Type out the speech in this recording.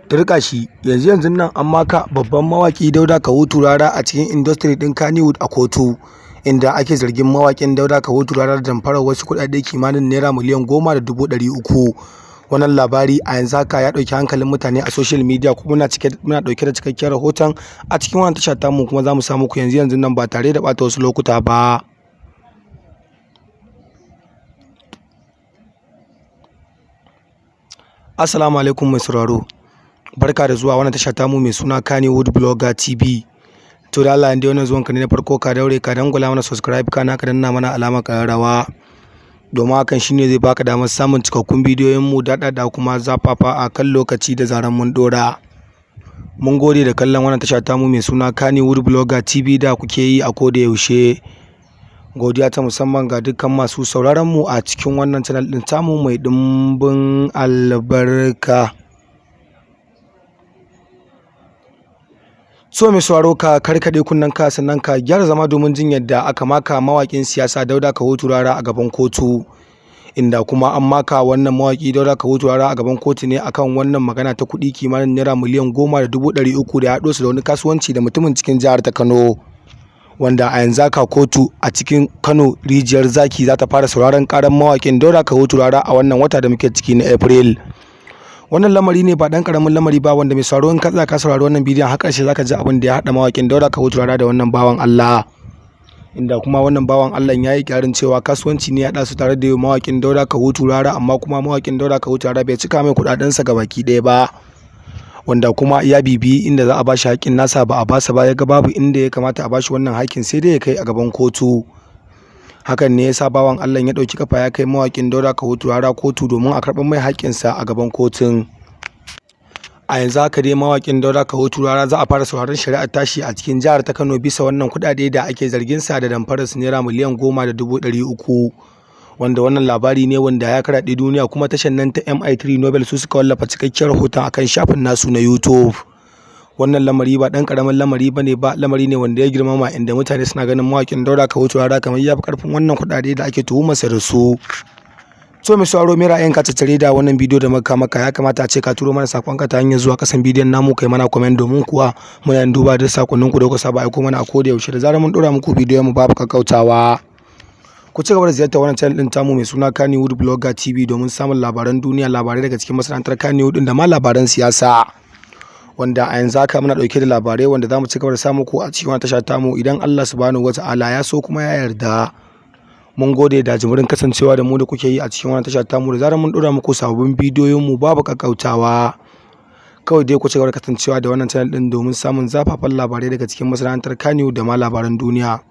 Turƙashi, yanzu yanzun nan an maka babban mawaƙi Dauda Kahutu Rara a cikin industry ɗin Kannywood a kotu, inda ake zargin mawaƙin Dauda Kahutu Rara da damfarar wasu kuɗaɗe kimanin Naira miliyan 10.300. Wannan labari a yanzu haka ya ɗauki hankalin mutane a social media, kuma muna ɗauke da cikakken rahoton a cikin wannan tasha tamu, kuma za mu sa muku yanzu yanzun nan ba tare da ɓata wasu lokuta ba. Assalamu alaikum mai sauraro. Barka da zuwa wannan tasha tamu mai suna Kannywood Blogger TV. To da Allah, inda wannan zuwan ka ne na farko, ka daure ka dangwala mana subscribe, kana ka danna mana alamar ƙararrawa. Domin hakan shine zai baka damar samun cikakkun bidiyoyin mu daɗaɗa kuma zafafa a kan lokaci da zarar mun ɗora. Mun gode da kallon wannan tasha tamu mai suna Kannywood Blogger TV da kuke yi a koda yaushe. Godiya ta musamman ga dukkan masu sauraron mu a cikin wannan channel ɗin tamu mai ɗimbin albarka. So mai sauraro, ka karkaɗe kunnen ka, sannan ka gyara zama domin jin yadda aka maka mawaƙin siyasa Dauda Kahutu Rara a gaban kotu. Inda kuma an maka wannan mawaƙi Dauda Kahutu Rara a gaban kotu ne akan wannan magana ta kuɗi kimanin Naira miliyan 10.300 da ya haɗo su da wani kasuwanci da mutumin cikin jihar ta Kano. Wanda a yanzu haka kotu a cikin Kano Rijiyar Zaki za ta fara sauraron ƙarar mawaƙin Dauda Kahutu Rara a wannan wata da muke ciki na April. Wannan lamari ne ba ɗan ƙaramin lamari ba, wanda mai sauraro, in ka tsaya ka saurari wannan bidiyon har ƙarshe, zaka ji abin da ya haɗa mawaƙin Dauda Kahutu Rara da wannan bawan Allah. Inda kuma wannan bawan Allah ya yi ƙirarin cewa kasuwanci ne ya haɗa su tare da mawaƙin Dauda Kahutu Rara, amma kuma mawaƙin Dauda Kahutu Rara bai cika mai kuɗaɗensa gabaki ɗaya ba. Wanda kuma ya bibiyi inda za a bashi haƙƙin nasa, ba a basa ba, ya ga babu inda ya kamata a bashi wannan haƙƙin sai dai ya kai a gaban kotu. Hakan ne ya sa bawan Allah ya ɗauki kafa ya kai mawaƙin Dauda Kahutu Rara kotu domin a karɓar mai haƙƙinsa a gaban kotun. A yanzu haka dai mawaƙin Dauda Kahutu Rara za a fara sauraron shari'ar tashi a cikin jihar ta Kano bisa wannan kuɗaɗe da ake zargin sa da damfarar su Naira miliyan 10.300. Wanda wannan labari ne wanda ya karaɗe duniya, kuma tashar nan ta MI3 Nobel su suka wallafa cikakken rahoton akan shafin nasu na YouTube. Wannan lamari ba ɗan ƙaramin lamari ba ne ba, lamari ne wanda ya girmama, inda mutane suna ganin mawaƙin Dauda Kahutu Rara kamar ya fi ƙarfin wannan kuɗaɗe da ake tuhumarsa da su. So mai sauraro, me ra'ayinka tattare da wannan bidiyo da muka maka? Ya kamata a ce ka turo mana sakonka ta hanyar zuwa kasan bidiyon namu kai mana comment, domin kuwa muna duba duk sakonnin ku da kuka saba aiko mana a koda yaushe da zarar mun dora muku bidiyon mu babu kakkautawa. Ku ci gaba da ziyartar wannan channel din tamu mai suna Kannywood Blogger TV domin samun labaran duniya, labarai daga cikin masana'antar Kannywood din da ma labaran siyasa. Wanda a yanzu haka muna dauke da labarai wanda zamu ci gaba da samu ku a cikin wannan tasha tamu idan Allah Subhanahu wata'ala ya so kuma ya yarda. Mun gode da jimirin kasancewa da mu da kuke yi a cikin wannan tasha tamu da zarar mun dora muku sababbin bidiyoyin mu babu kakkautawa. Kawai dai ku ci gaba da kasancewa da wannan channel din domin samun zafafan labarai daga cikin masana'antar Kannywood da ma labaran duniya.